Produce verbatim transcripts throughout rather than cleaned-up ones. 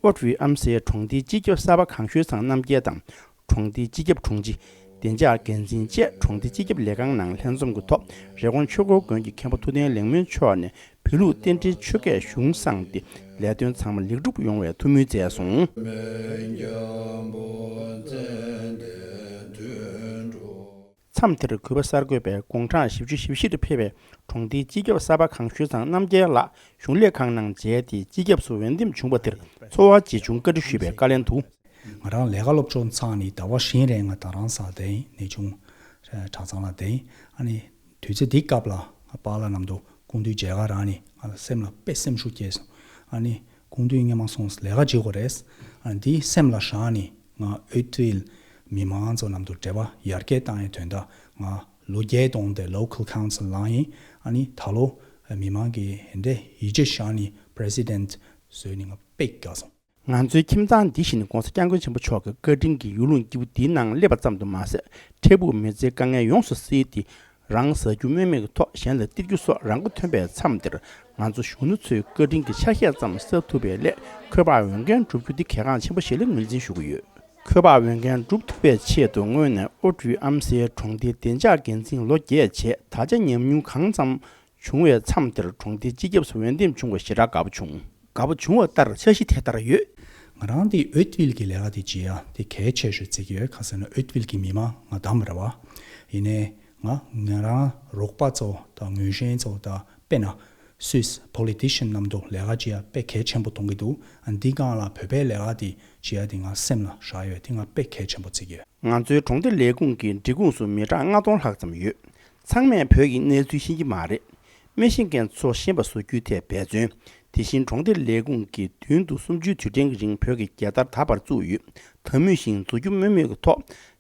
ཨོ་ཊི་ཝི་ཨམ་སའི་གྲོང་སྡེའི་སྤྱི་ཁྱབ་གསར་པ་གང་ཞུས་ཚང་རྣམ་རྒྱལ་དང་། གྲོང་སྡེའི་སྤྱི་ཁྱབ་དྲུང་ཆེ། བདེ་འཇགས་འགན་འཛིན་བཅས་གྲོང་སྡེའི་སྤྱི་ཁྱབ་ལས་ཁང་ནང་ལྷན་འཛོམས་ཀྱི་ཐོག་རི་ཀོན་ཆོས་འཁོར་དགོན་གྱི་མཁན་པོ་ཐུབ་བསྟན་ལེགས་སྨོན་མཆོག་ནས་བོད་ལུགས་རྟེན་འབྲེལ་ཆོས་སྐད་གཞུང་བསྲངས་ཏེ་ལས་དོན་ཚང་མ་ལེགས་གྲུབ་ཡོང་བའི་ཐུགས་སྨོན་བསྩལ་སོང་། མཚམས་དེར་གུས་པ་གསར་འགོད་པས་དགུང་གྲངས་བཞི་བཅུ་ཞེ་བཞི་ལ་ཕེབས་པའི་གྲོང་སྡེའི་སྤྱི་ཁྱབ་གསར་པ་གང་ཞུས་ཚང་རྣམ་རྒྱལ་ལགས་གཞུང་ལས་ཁང་ནང་མཇལ་ཏེ་སྤྱི་ཁྱབ་སུ་འོས་འདེམས་བྱུང་བ་དེར་ཚོར་བ་ཇེ་ཆུང་བཀའ་འདྲི་ཞུས་པའི་བཀའ་ལན་དུ། ང་རང་ལས་ཀ་སློབ་སྦྱོང་ཚར་ནས་ཟླ་བ་བཞི་རིང་ང་རྡ་རམ་ས་ལ་བསྡད་ཡིན། གནས་ཆུང་གྲྭ་ཚང་ལ་བསྡད་ཡིན། ཨ་ནི་དུས་ཚོད་འདི་སྐབས་ལ་པཱ་ལགས་མཉམ་དུ་སྐུ་མདུན་མཇལ་ཁ་རག་ནས་ང་ལ་སེམས་ལ་དཔེ་སེམས་ཤུགས་སྐྱེས་སོང་། ཨ་ནི་སྐུ་མདུན་སྔོན་མ་སོང་ལས་ཀ་བྱེད་དགོས་རེད། ཨ་ནི་འདི་སེམས་ལ་བཞག་ནས་ང་ཨོ་ཊི་ཝིལ་མི་མང་ཚོ་མཉམ་དུ་འབྲེལ་བ་ཡར་རྒྱས་བཏང་ཡའི་དོན་དག་ང་ལོ་བརྒྱད་གཏོང་སྟེ་local council ལངས་ཡིན། ཨ་ནི་ད་ལོ་མི་མང་གིས་འདི་འདྲའི་ཡིད་ཆེས་བཞག་ནས་president བཟོས་ནས་ང་དཔེ་དགའ་སོང་། ང་ཚོའི་ཁྱིམ་ཚང་འདི་བཞིན་༸གོང་ས་༸སྐྱབས་མགོན་ཆེན་པོ་མཆོག་གི་བཀའ་དྲིན་གྱིས་ཡུལ་ལུང་སྐྱིད་པོ་འདིའི་ནང་སླེབས་པ་ཙམ་དུ་མ་ཟད། འཕྲལ་ཕུགས་མི་ཚེའི་དཀའ་ངལ་ཡོངས་སུ་སེལ་ཏེ། རང་ཟ་རྒྱུ་སྨོས་མེད་ཀྱི་ཐོག་གཞན་ལ་སྟེར་རྒྱུ་སོགས་རང་མགོ་ཐོན་པའི་མཚམས་འདིར། ང་ཚོ་གཞོན་ནུ་ཚོས་བཀའ་དྲིན་གྱི་ཆ་ཤས་ཙམ་བསགས་ཐུབ་པའི་སླད། འཁོས་དཔག་འོས་འགན་བསྒྲུབ་རྒྱུ་འདི་གལ་འགངས་ཆེན་པོ་ཞིག་ལ་ངོས་འཛིན་ཞུ་གི་ཡོད། འཁོས་དཔག་འོས་འགན་བསྒྲུབ་ཐུབ་པའི་ཆེད་དུ་སྔོན་ནས་ཨོ་ཊི་ཝི་ཨམ་སའི་གྲོང་སྡེའི་བདེ་འཇགས་འགན་འཛིན་ལོ་བརྒྱད་བྱས། ད་ཆ་ཉམས་མྱོང་གང་ཙམ་བྱུང་བའི་མཚམས་དེར་གྲོང་སྡེའི་སྤྱི་ཁྱབ་སུ་འོས་འདེམས་བྱུང་བ་ཞེ་དྲག་དགའ་པོ་བྱུང་། དགའ་པོ་བྱུང་བ་ལྟར་འཆར་གཞི་དེ་ལྟར་ཡོད། ང་རང་དེ་ཨོ་ཊི་ཝིལ་གྱི་ལས་ཀ་དེ་བྱེད་ཡ་དེ་གལ་ཆེ་ཤོས་བརྩི་གི་ཡོད། ག་ཟེར་ན་ཨོ་ཊི་ཝིལ་གྱི་མི་མང་ང་དམ་རེད་བ། ཡིན་ནའི་ང་ང་རང་རོགས་པ་ཚོ་དང་ངོས་ཤན་ཚོ་དང་དཔེར་ན་སུད་སི་politician མཉམ་དུ་ལས་ཀ་བྱེད་ཡ་དཔེ་གལ་ཆེན་པོ་མཐོང་གི་འདུག་ཨ་འདི་སྒང་ལ་བོད་པའི་ལས་ཀ་དེ་བྱེད་ཡ་དེ་ང་སེམས་ལ་བཞག་ཡོད། དེ་ང་དཔེ་གལ་ཆེན་པོ་བརྩི་གི་ཡོད། ང་ཚོའི་གྲོང་སྡེ་ལས་ཁུངས་ཀྱི་འབྲེལ་ཁུངས་སུ་མི་གྲངས་ལྔ་སྟོང་ལྷག་ཙམ་ཡོད། ཚང་མས་བོད་ཀྱི་གནས་ཚུལ་ཤེས་ཀྱི་མ་རེད། མི་ཤེས་མཁན་ཚོ་ཤེས་པ་བཟོ་རྒྱུའི་ཐད་འབད་བརྩོན། དེ་བཞིན་གྲོང་སྡེ་ལས་ཁུངས་ཀྱིས་བདུན་དུ་གསུམ་བཅུའི་དུས་དྲན་གྱི་རིང་བོད་ཀྱི་རྒྱལ་དར་ད་བར་བཙུགས་ཡོད། ད་མུས་བཞིན་འཛུགས་སྐྱོང་སྨོས་མེད་ཀྱི་ཐོག་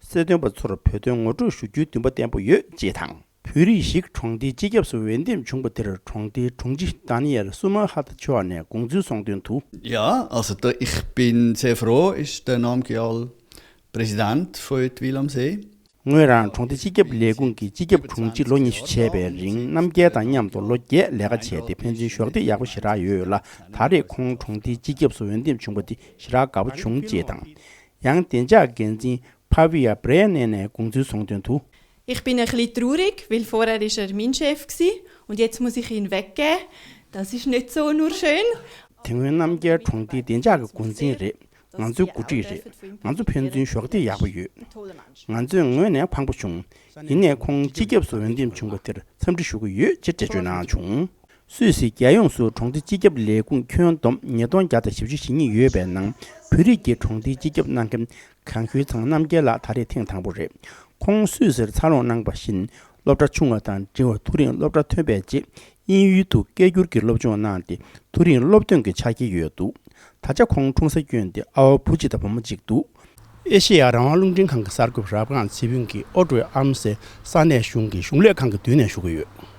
གསལ་སྟོན་པ་ཚོར་བོད་དོན་ངོ་སྤྲོད་ཞུ་རྒྱུའི་འདུན་པ་བརྟན་པོ་ཡོད་ཅེས་དང་། བོད་རིགས་ཤིག་གྲོང་སྡེའི་སྤྱི་ཁྱབ་སུ་འོས་འདེམས་བྱུང་བ་དེར་གྲོང་སྡེའི་དྲུང་ཆེ་ད་ནི་ཡལ་སུ་མ་ཧ་ཏ་མཆོག་ནས་དགོངས་ཚུལ་གསུངས་དོན་དུ། Ja, also da, ich bin sehr froh, ist der Name Kial Präsident von Oetwil am See. ངོས་རང་གྲོང་སྡེ་སྤྱི་ཁྱབ་ལས་ཁུངས་ཀྱི་སྤྱི་ཁྱབ་དྲུང་ཆེ་ལོ་ཉི་ཤུ་བྱས་པའི་རིང་རྣམ་རྒྱལ་དང་མཉམ་དུ་ལོ་བརྒྱད་ལས་ཀ་བྱས་ཏེ་ཕན་ཚུན་གཞོགས་འདེགས་ཡག་པོ་ཞེ་དྲག་ཡོད་ལ། ད་རེས་ཁོང་གྲོང་སྡེའི་སྤྱི་ཁྱབ་སུ་འོས་འདེམས་བྱུང་བ་དེ་ཞེ་དྲག་དགའ་པོ་བྱུང་ཅེས་དང་། ཡང་བདེ་འཇགས་འགན་འཛིན་Pavia Brennan ནས་དགོངས་ཚུལ་གསུངས་དོན་དུ། Ich bin ein bisschen traurig, weil vorher ist er mein Chef gewesen und jetzt muss ich ihn weggeben. Das ist nicht so nur schön. དེ་སྔོན་རྣམ་རྒྱལ་གྲོང་སྡེའི་བདེ་འཇགས་ཀྱི་འགོ་འཛིན་རེད། ང་ཚོའི་འགོ་ཁྲིད་རེད། ང་ཚོ་ཕན་ཚུན་གཞོགས་འདེགས་ཡག་པོ་ཡོད། ང་ཚོའི་ངོས་ནས་ཕངས་པོ་བྱུང་། ཡིན་ནའི་ཁོང་སྤྱི་ཁྱབ་སུ་འོས་འདེམས་བྱུང་བ་དེར་འཚམས་འདྲི་ཞུ་གི་ཡོད་ཅེས་འགྲེལ་བརྗོད་གནང་བྱུང་། སུད་སི་རྒྱལ་ཡོངས་སུ་གྲོང་སྡེ་སྤྱི་ཁྱབ་ལས་ཁུངས་ཁྱོན་བསྡོམས་ཉིས་སྟོང་བརྒྱ་དང་བཞི་བཅུ་ཞེ་གཉིས་ཡོད་པའི་ནང་བོད་རིགས་ཀྱི་གྲོང་སྡེའི་སྤྱི་ཁྱབ་གནང་མཁན་གང་ཞུས་ཚང་རྣམ་རྒྱལ་ལགས་ད་རེས་ཐེངས་དང་པོ་རེད། ཁོང་སུད་སིར་འཚར་ལོངས་གནང་བ་བཞིན་སློབ་གྲྭ་ཆུང་བ་དང་འབྲིང་བ་མཐོ་རིམ་སློབ་གྲྭ་ཐོན་པའི་རྗེས་དབྱིན་ཡུལ་དུ་སྐད་སྒྱུར་གྱི་སློབ་སྦྱོང་གནང་སྟེ་མཐོ་རིམ་སློབ་ཐོན་གྱི་ཆ་རྐྱེན་ཡོད་འདུག་ད་ཆ་ཁོང་འཁྲུངས་ས་བསྐྱོན་ཏེ་ཨ་བ་བུ་གཅིག་དང་བུ་མོ་གཅིག་འདུག་ཨེ་ཤེ་ཡ་རང་དབང་རླུང་འཕྲིན་ཁང་གི་གསར་འགོད་པ་རབ་སྒང་ཚེ་ཕུན་གྱིས་ཨོ་ཀྲུའུ་ཨམ་སའི་ས་གནས་གཞུང་གི་གཞུང་ལས་ཁང་གི་མདུན་ནས་ཞུ་གི་ཡོད།